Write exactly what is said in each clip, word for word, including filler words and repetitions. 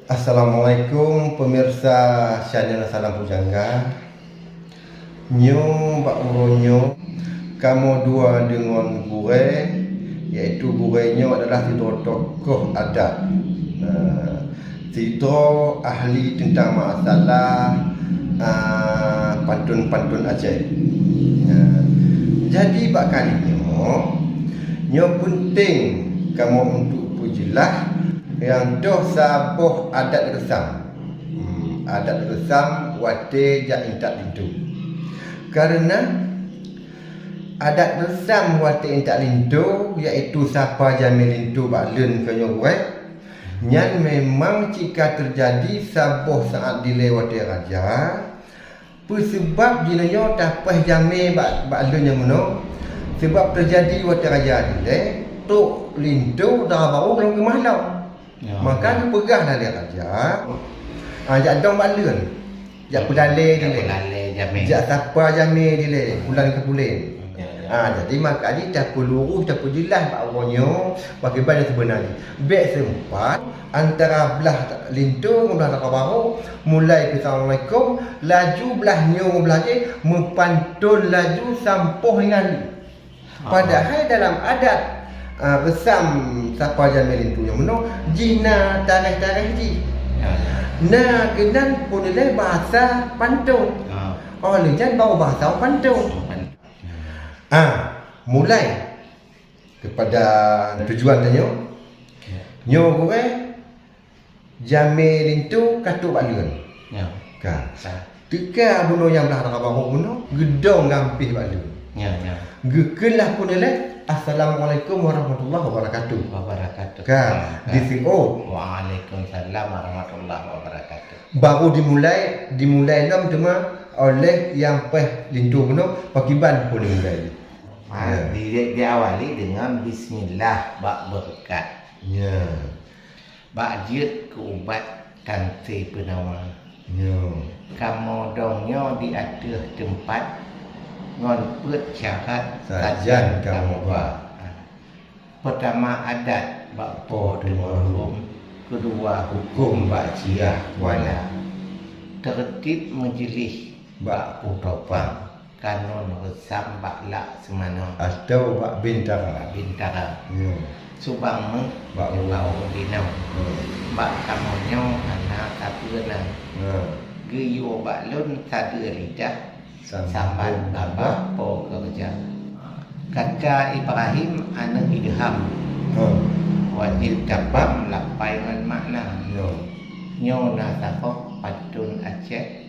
Assalamualaikum pemirsa channel Salam Pujangga. Nyoe bak uroe nyoe kamoe dua deungon gurée, yaitu gurée nyoe adalah sidroe tokoh adat. Nah, sidroe ahli teuntang masalah, ah, pantôn-pantôn Aceh. Nah, jadi bak kali nyoe, nyoe peunteng kamoe untuk peujeulaih nyang toh saboh adat reusam. Hmm, adat reusam watée jak intat linto. Kareuna adat reusam watée intat linto, yaitu sapa jamé linto bak leuen keu nyoe gurée, nyan memang cit ka teujadi saboh saát dilée watée raja. Peuseubab jinoenyoe tapaih jamé bak, bak leuen nyang meunoe, seubab teujadi watée raja dilée, trok linto dara barô lam keumah lom. Ya. Maka geupeugah lé raja, ah, jak dong bak leuen, jak peulalé dilée, peulalé jamé, jak sapa jamé dilée, bulan keu buleuen. Ya, ya. Ah, jadi maka jih tapeulurus, tapeujeulaih bak uroe nyoe pakriban nyang seubeuna jih. Bék seumpat antara blah linto ngon blah dara barô, mulai keu assalamualaikum, laju blah nyoe ngon blah jih meupantôn laju sampoh ngon. Padahai dalam adat, ah, reusam sapa jamé linto nyang meunoe jih na tarikh-tarikh jih. Ya, ya. Na keunan peunuléh bahasa pantôn. Ah. Oh, lheueh nyan baru bahasa pantôn. Ah, mulai keupada tujuan tanyoe. Ya. Nyoe gurée jamé linto ka trok bak leuen. Ya. Ka. Ka. Teuka bunoe nyang blah dara barô bunoe, geudong gampéh bak leuen. Ya, ya. Geukheun lah peunuléh, "Assalamualaikum warahmatullahi wabarakatuh." Wabarakatuh. Ka. Ka. Di siôt. Waalaikumsalam warahmatullahi wabarakatuh. Baru dimulai, dimulai lom teuma oleh nyang paih linto bunoe, pakriban pun dimulai. Ha, ya. Di, diawali dengan bismillah bak beureukat. Ya. Bak jeuet keu ubat tanse peunawa. Ya. Kamoe dong nyoe di ateueh teumpat ngon peuet syarat sajan kamoe ba. Ha. Peutama adat bak po teumarum, keudua hukôm bak ciyah kuala. Teureutib meujeulis bak po topang. Kanun reusam bak lak seumanoe. Atau bak bintara. Bintara. Ya. Subang méuh bak ureueng binoe. Ya. Bak kamoe nyoe hana sapeue na. Ya. Geuyue bak lôn sadeue lidah, sambat babah po keureuja. Kata Ibrahim aneuëk Idham. Ya. Wajéb tapam lapai ngon makna. Ya. Nyoe na saboh pantôn Aceh.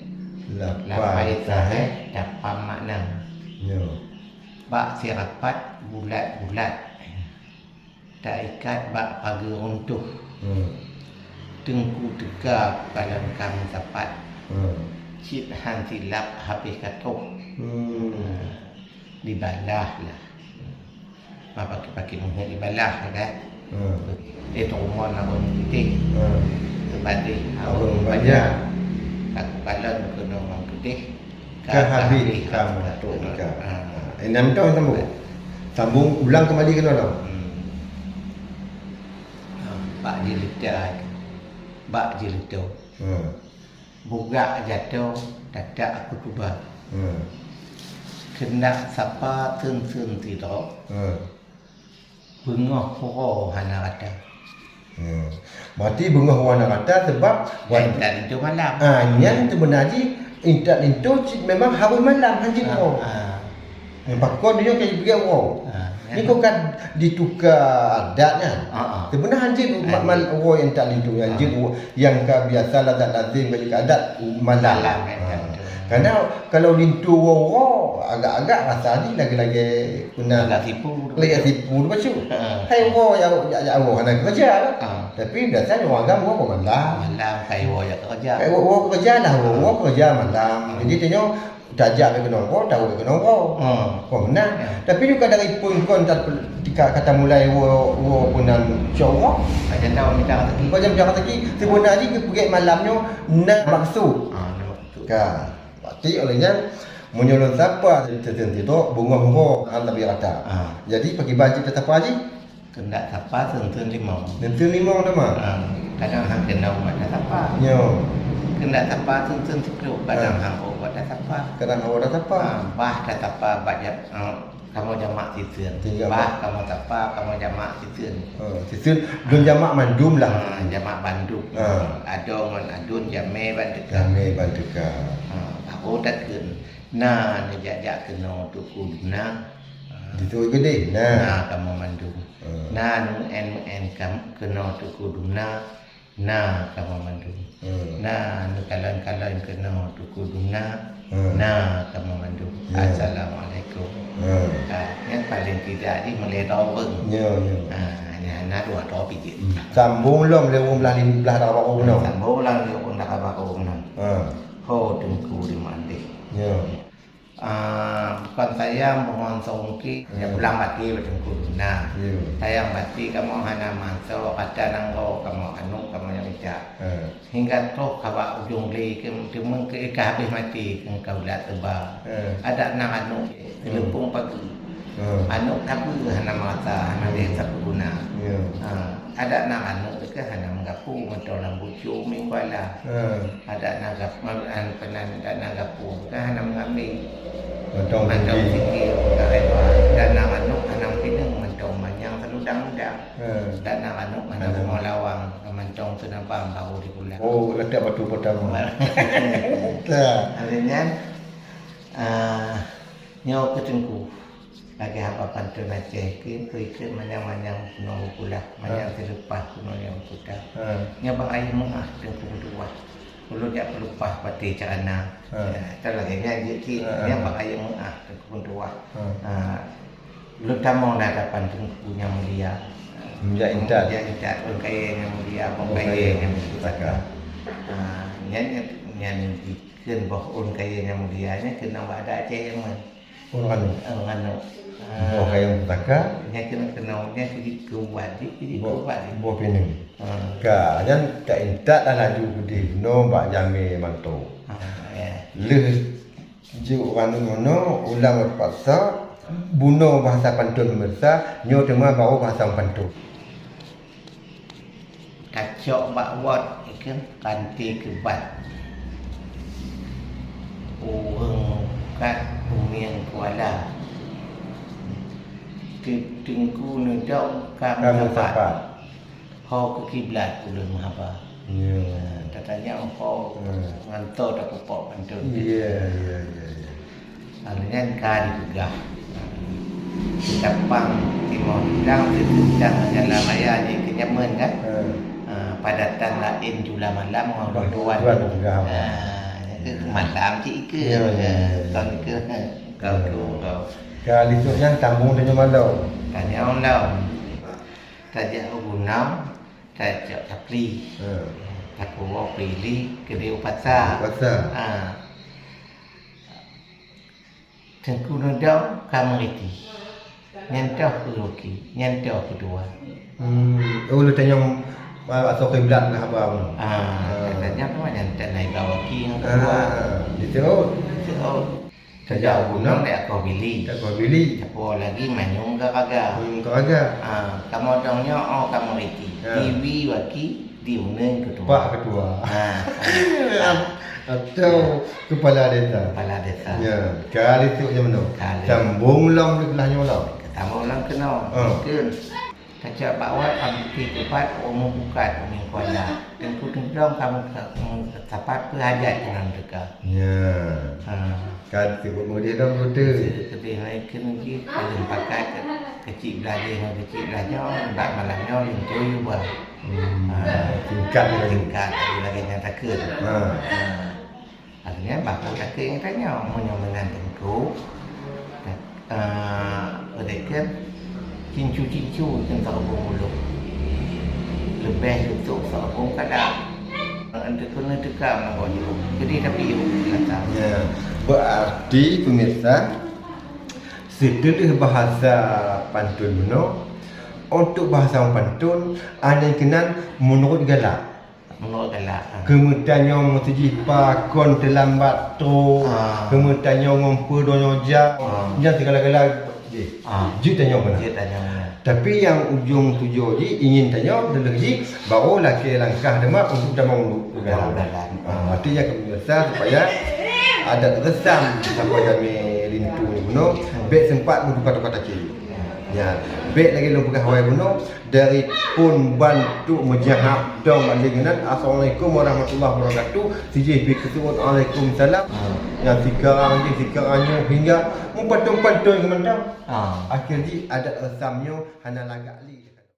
Lapai sahé tapam makna. Nyoe. Bak sirapat bulat-bulat. Taikat bak pageue runtoh. Hmm. Teungku teuka kalon ka meusapat. Hmm. Cit han silap habéh ka troh. Hmm. Dibalah lah. Ma paki-paki meuheuét ibalah, kan? Hmm. Eh, teurumon abang putih. Hmm. Teubadeh abang panjang. Aku kalon keunoe ureueng putih. Ka habéh ka meutrok ikan. Ah. Eh, nam tong sambung. Sambung ulang kembali keunoe. Hmm. Ah, bak jilita. Bak jilita. Hmm. Bugak jato, tatak aku tuba. Hmm. Keunak sapa teun-teun sidroe. Hmm. Beungoh uroe hana rata. Hmm. Berarti beungoh uroe hana rata sebab intat linto malam. Ah, nyan sebenarnya intat linto cit memang harus malam, hanjeuet uroe. Ah. Pakon nyoe ka jipeugah uroe. Ha, nyoe ka dituka adat nyan. Ha, ha. Sebenarnya hanjeuet ma-, mal-, uroe nyang tak linto, hanjeuet uroe nyang ka biasa lazat lazim bagi adat malam. Malam, ya, betul. Karena kalau linto uroe-uroe, agak-agak rasa ni lagi-lagi pernah lagak sipu. Lagak sipu tu bacut. Ha. Hai uroe, ya, ya, ya, uroe hana kerja. Ha. Tapi biasanya orang agam uroe malam. Malam, hai uroe ya kerja. Hai uroe, uroe kerja lah, uroe, uroe kerja malam. Ha. Jadi, tengok, tajak bak keunoe uroe, tahu bak keunoe uroe. Hmm. Oh, meunan. Ya. Tapi juga dari pun kon ta-, tika kata mulai uroe, uroe pun nan syok uroe. Macam tahu minta rezeki. Macam minta rezeki. Sebenarnya ke pergi malam nyoe na maksud. Ah, na maksud. Ka. Berarti oleh nyan, meunyoe lôn sapa teuntèe tu, beungoh uroe, an lebih rata. Ah. Jadi, pakiban cit sapa ji? Keunak sapa seunteun limong. Seunteun limong teuma? Ha, kadang hana Nyoe ubat dasapa. Nyoe. Keuneuk dasapa sun-sun siplôh, kadang, ha, ubat dasapa. Kadang ubat dasapa. Ha, bah dasapa, bah ja-, ha, kamoe jamak siseun. Bah kamoe sapa, kamoe jamak siseun. Ha, siseun, lôn jamak mandum lah. Ha, jamak bandum. Ha. Adoe ngon aduen, jamé ban teuka. Jamé ban teuka. Ha, baru takheun. Na neujak-jak keunoe Teungku Duna. Ha. Di Teungku Duna. Na kamoe mandum. Ha. Na neumeu'en-meu'en kam-, keunoe Teungku Duna. Na kamoe mandum. Hmm. Na neukalon-kalon keunoe Teungku Duna. Hmm. Na kamoe mandum. Ya. Assalamualaikum. Hmm. Ah, nyan paling tidak jih meulée droe ureueng. Ya, ya. Ah, nyan na dua droe pih jeuet. Hmm. Sambong lom lé ureueng blah lim-, blah dara barô keunoe. Sambong lom lé ureueng dara barô keunoe. Hmm. Ho Teungku di Mandeh. Ya. Ah, bukon sayang, bukon songki, ya, hmm, pulang bati bak Teungku Duna. Ya. Sayang bati kamoe hana manso, kata nanggroe kamoe, aneuk kamoe nyang mita. Hmm. Hingga troh ka bak ujong glé, keu-, teuma keu ka habéh maté, keu ka ulat teuba. Hmm. Adak na aneuk, hmm, teuleupong pageue. Hmm. Aneuk tabeue hana meurasa, hana, hmm, lé sapeue guna. Ya. Ah, adak na aneuk teuka hana meugapu, mantong lam bucong minggu ala. Hmm. Adak na gap-, an-, peunan, adak na gapu ka hana meungambé. Mantong tinggi. Mantong tinggi, ka reba. Adak na manok hana meupineung, mantong manyang seudang-udang. Hmm. Adak na manok hana, hana, beungoh lawang, mantong seunabang baru dipulang. Oh, letak batu pertama. Bar- Ka. Hari nyan, ah, nyoe keu Teungku. Lagée haba pantôn Aceh, keu ikeu manyang-manyang keunoe meukulah, manyang, ha, teuleupah keunoe nyang meukuta. Ha. Nyoe bak ayeueng meu'ah Teungku meutuwah. Ulôn jak peuleupah batée cara na. Ha. Ya, ka lagée nyan jeuet cit. Ha, ha. Nyoe bak ayeueng meu'ah Teungku meutuwah. Ha. Ha. Lôn tamong di hadapan Teungku nyang mulia. Meujak intat. Meujak intat, Ôn Kayée nyang mulia, Ôn Kayée nyang mulia. Ha, nyan, nyan, nyan dikheun boh Ôn Kayée nyang mulia nyan keunan bak adat Aceh nyan. Ureueng Anok. Ureueng Anok. Ah. Boh kayée pusaka. Nyan keunoe, keunoe, nyan keuji keubat, keuji keubat. Boh pineung. Ah. Ka, nyan ka intat lah laju keudeh bunoe bak jamé mantong. Ah, ya. Lheueh jeuet ureueng Anok nyoe, ulang teupaksa, bunoe bahasa pantôn meureusa, nyoe teuma baru bahasa pantôn. Tacok bak wot, ikheun ranté keubat. Ureueng mukat umieng kuala. Teu-, Teungku neudong ka meusapat. Ka meusapat. Ho keu kiblat ulôn meuhaba. Ya. Tatanyong ho, hmm, ngon toh tapupok pantôn. Ya, ya, ya, ya. Lalu nyan ka dipeugah. Tapang timoh tulang, teuteuntang jalan raya jih keu jameun kan. Hmm. Ah, padatan laén jula malam ngon bantuan. Bantuan peugah. Ah, nyan keuh malam cit ikeu. Ya, ya, ya, ya. Kon keuh, kau, ya, keu kau. Ka lisok nyan tamong tanyoe malom. Tanyoe malom. Tajak u gunong, tajak tapli. Hmm. Takuwoe pili keudeh u pasa. U pasa. Ah. Teungku neudong ka meuriti. Nyan toh keu ruki, nyan toh keu dua. Hmm. Oh, lôn tanyong, ah, asoe kiblat lah haba nyoe. Ah, ah, katanya tu nyan tak naik bawa ki yang kedua. Ah, itu. Itu. Tajak u gunong, tajak u gunong, tajak u pili. Tajak u pili. Tapi lagi manyong garaga. Manyong garaga. Ah, kamoe dong nyoe, oh, kamoe riti. Ya. Tiwi waki, di uneun ketua. Pak ketua. Ah. Atau kepala desa. Kepala desa. Ya, kali tu je meunoe. Kali. Sambung lom di belah nyoe lom. Sambung lom keunoe. Ah. Betul. Tajak bak wot, ameuti keubat, umu bukat, umu kuala. Teungku teudong kamoe ka-, kamoe sapat peu hajat keunan teuka. Ya. Ha. Ka teupeu meudeh dong beutôi. Keudeh naik keunoe jih, paléng pakat, keuchik beulajeh ngon keuchik beulajeh, bak malam nyoe lintô yue ba. Hmm. Ha. Tingkat lagi. Tingkat lagi, lagèe nyang takheun. Ha. Ha. Artinya, bah ka takheun geutanyoe, meunyoe meunan teungku, eh, peue takheun, cincu-cincu kheun sarubông ulôn. Leubeh leutok sarubông kada. Untuk keuneuk teuka meunan jih. Jadi, tapi, rasa. Ya, berarti, pemirsa, setelah bahasa pantun bunoe, untuk bahasa pantun, ada yang kenal menurut galak. Meunurot galak, ha. Keumeutanyoe meuseujih pakon teulambat trok, ha, keumeutanyoe ngon peue donya jak, ha, nyan sigala-gala Ah, jeuet tanyoe keunan. Jeuet tanyoe keunan. Tapi nyang ujong tujuan jih ingin tanyoe, deungon jih baru lakée langkah teuma untuk tamong u dalam. Ah, artinya kami rasa supaya adat resam sampai kami linto ni bunoe, bèk sempat meutuka-tuka takée. Ya, bèk lagèe lôn peugah awai bunoe, dari phôn bantuk meujahab dong bak lingkungan, "Assalamualaikum warahmatullahi wabarakatuh." Sijih pi keusuut, "Waalaikumsalam." Ya, sikarang jih, sikarang nyoe, hingga meupantôn-pantôn keumantong. Akhé jih adat resam nyoe hana lagak lé.